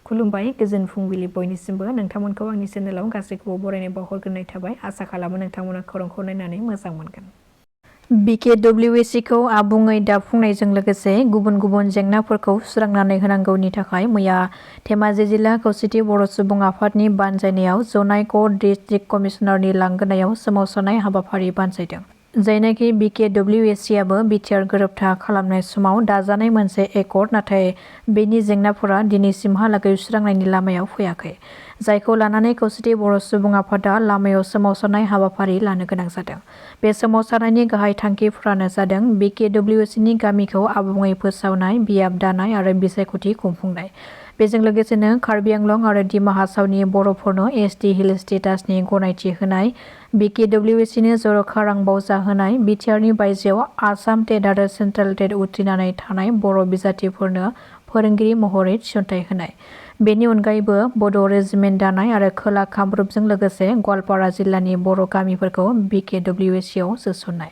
खुलुमबाय गोजोन फुंबिलि बयनिसिमबो नोंथांमोनखौ आंनि चेनेलाव गासैखौबो बरायनाय बावहरग्रोनाय थाबाय आसा खालामो नोंथांमोना खौरांखौ नायनानै मोजां मोनगोन। BKWC खौ आबुङै दाफुंनायजों लोगोसे गुबुन गुबुन जेंनाफोरखौ सुस्रांनानै होनांगौनि थाखाय मैया धेमाजि जिल्ला खौसेथि बर' सुबुं आफादनि बानजायनायाव जनाय क' डिस्ट्रिक्ट कमिशनारनि लांगोनायाव सोमावसारनाय हाबाफारि बानजायदों। जायनाखि BKWC आबो BTR गोरोबथा खालामनाय समाव दाजानाय मोनसे एकर्ड नाथाय बेनि जेंनाफोरा दिनैसिमहालागै सुस्रांनायनि लामायाव फैयाखै। जायखौ लानानै खौसेथि बर' सुबुं आफादा लामायाव सोमावसारनाय हाबाफारि लानो गोनां जादों। बे सोमावसारनायनि गाहाय थांखिफोरानो जादों BKWC नि गामिखौ आबुङै फोसावनाय, बियाब दानाय आरो बिसायख'थि खुंफुंनाय। बेजों लोगोसेनो कार्बि आंलं आरो दिमा हासावनि बर'फोरनो ST हिल स्टेटासनि गनायथि होनाय, BKWC नो जर'खा रां बावजा होनाय, BTR नि बायजोआव आसाम टेट आरो सेन्ट्रेल टेट उथ्रिनानै थानाय बर' बिजाथिफोरनो फोरोंगिरि महरै थिसनथाइ होनाय। बेनि अनगायैबो बड' रेजिमेन्ट दानाय आरो खोला कामरुपजों लोगोसे गवालपारा जिल्लानि बर' गामिफोरखौ BKWC आव सोसननाय।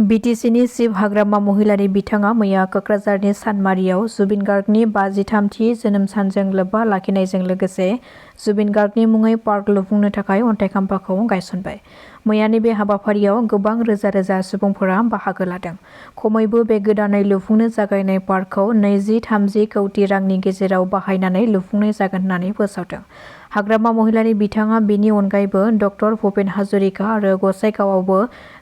BTC नि चिफ हाग्रामा महिलारि बिथाङा मैया क'क्राझारनि सानमारियाव जुबिन गार्गनि 53थि जोनोम सानजों लोब्बा लाखिनायजों लोगोसे जुबिन गार्गनि मुङै पार्क लुफुंनो थाखाय अन्थाइ खाम्फाखौ गायसनबाय। मैयानि बे हाबाफारियाव गोबां रोजा रोजा सुबुंफोरा बाहागो लादों। खमैबो बे गोदानै लुफुंनो जागायनाय पार्कखौ 20-30 कौटि रांनि गेजेराव बाहायनानै लुफुंनाय जागोन होननानै फोसावदों। हाग्रामा महिलारि बिथाङा बेनि अनगायैबो डक्टर भुपेन हाजरिका आरो गसाइगावआवबो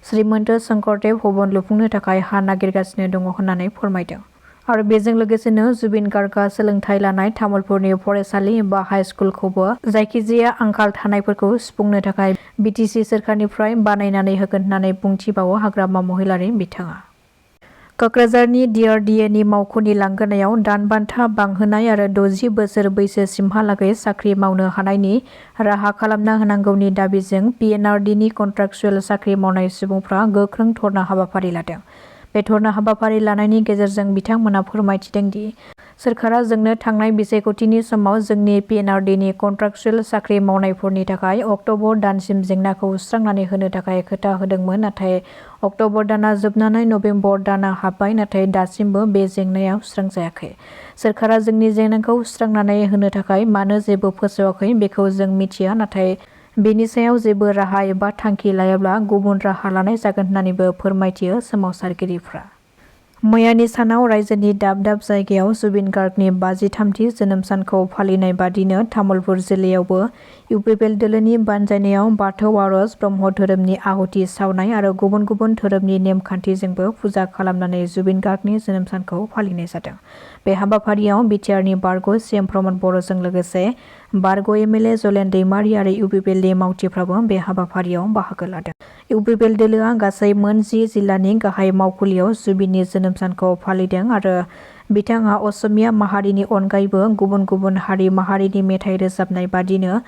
श्रीमन्त शंकरदेव भवन लुफुंनो थाखाय हा नागिरगासिनो दङ होननानै फोरमायदों। आरो बेजों लोगोसेनो जुबिन गार्गआ सोलोंथाइ लानाय तामुलपुरनि फरायसालि एबा हाइ स्कुलखौबो जायखिजाया आंखाल थानायफोरखौ सुफुंनो थाखाय BTC सोरखारनिफ्राय बानायनानै होगोन होननानै बुंथिबावो हाग्रामा महिलारि बिथाङा। क'क्राझारनि DRDA नि मावख'नि लांगोनायाव दानबान्था बांहोनाय आरो 60 बोसोर बैसोसिमहालागै साख्रि मावनो हानायनि राहा खालामना होनांगौनि दाबिजों PNRD नि कन्ट्राक्चुएल साख्रि मावनाय सुबुंफ्रा गोख्रों धरना हाबाफारि लादों। बे धरना हाबाफारि लानायनि गेजेरजों बिथांमोना फोरमायथिदों दि सोरखारा जोंनो थांनाय बिसायख'थिनि समाव जोंनि PNRD नि कन्ट्राक्चुएल साख्रि मावनायफोरनि थाखाय अक्ट'बर दानसिम जेंनाखौ सुस्रांनानै होनो थाखाय खोथा होदोंमोन नाथाय अक्ट'बर दाना जोबनानै नबेम्बर दाना हाबबाय नाथाय दासिमबो बे जेंनाया सुस्रांजायाखै। सोरखारा जोंनि जेंनाखौ सुस्रांनानै होनो थाखाय मानो जेबो फोसावाखै बेखौ जों मिथिया नाथाय बेनि सायाव जेबो राहा एबा थांखि लायाब्ला गुबुन राहा लानाय जागोन होननानैबो फोरमायथियो सोमावसारगिरिफ्रा। मैयानि सानाव रायजोनि दाब दाब जायगायाव जुबिन गार्गनि 53थि जोनोम सानखौ फालिनाय बादिनो तामुलपुर जिल्लायावबो UPPL दोलोनि बानजायनायाव बाथौ आर'ज, ब्रह्म धोरोमनि आहुति सावनाय आरो गुबुन गुबुन धोरोमनि नेमखान्थिजोंबो फुजा खालामनानै जुबिन गार्गनि जोनोम सानखौ फालिनाय जादों। बे हाबाफारियाव BTR नि बारग' CM प्रमद बर'जों लोगोसे बारग' MLA जलेन दैमारि आरो UPPL नि मावथिफ्राबो बे हाबाफारियाव बाहागो लादों। UPPL दोलोआ गासै मोन 10 जिल्लानि गाहाय मावखुलियाव जुबिननि जोनोम सानखौ फालिदों आरो बिथाङा असमिया माहारिनि अनगायैबो गुबुन गुबुन हारि माहारिनि मेथाइ रोजाबनाय बादिनो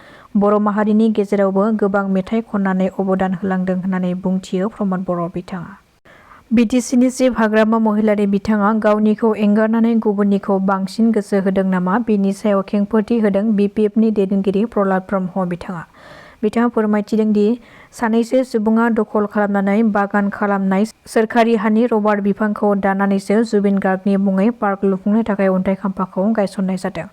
बर' माहारिनि गेजेरावबो गोबां मेथाइ खननानै अबदान होलांदों होननानै बुंथियो प्रमद बर' बिथाङा। BTC नि चिफ हाग्रामा महिलारि बिथाङा गावनिखौ एंगारनानै गुबुननिखौ बांसिन गोसो होदों नामा बेनि सायाव खेंफोरथि होदों BPF नि दैदेनगिरि प्रह्लाद ब्रह्म बिथाङा। बिथाङा फोरमायथिदों दि सानैसो सुबुङा दखल खालामनानै बागान खालामनाय सोरखारि हानि रबार बिफांखौ दाननानैसो जुबिन गार्गनि मुङै पार्क लुफुंनो थाखाय अन्थाइ खाम्फाखौ गायसननाय जादों।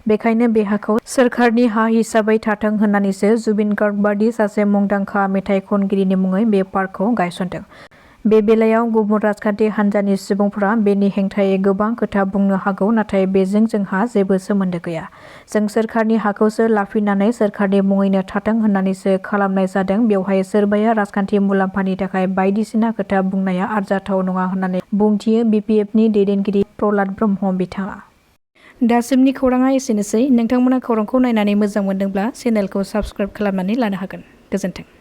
बेखायनो बे हाखौ सोरखारनि हा हिसाबै थाथों होननानैसो जुबिन गार्ग बादि सासे मुंदांखा मेथाइ खनगिरिनि मुङै बे पार्कखौ गायसनदों। बे बेलायाव गुबुन राजखान्थि हान्जानि सुबुंफोरा बेनि हेंथायै गोबां खोथा बुंनो हागौ नाथाय बेजों जोंहा जेबो सोमोन्दो गैया। जों सोरखारनि हाखौसो लाफिननानै सोरखारनि मुङैनो थाथों होननानैसो खालामनाय जादों बेवहाय सोरबाया राजखान्थि मुलाम्फानि थाखाय बायदिसिना खोथा बुंनाया आरजाथाव नङा होननानै बुंथियो BPF नि दैदेनगिरि प्रह्लाद ब्रह्म बिथाङा। दासिमनि खौराङा एसेनोसै। नोंथांमोना खौरांखौ नायनानै मोजां मोनदोंब्ला चेनेलखौ साबस्क्राइब खालामनानै लानो हागोन। गोजोन्थों।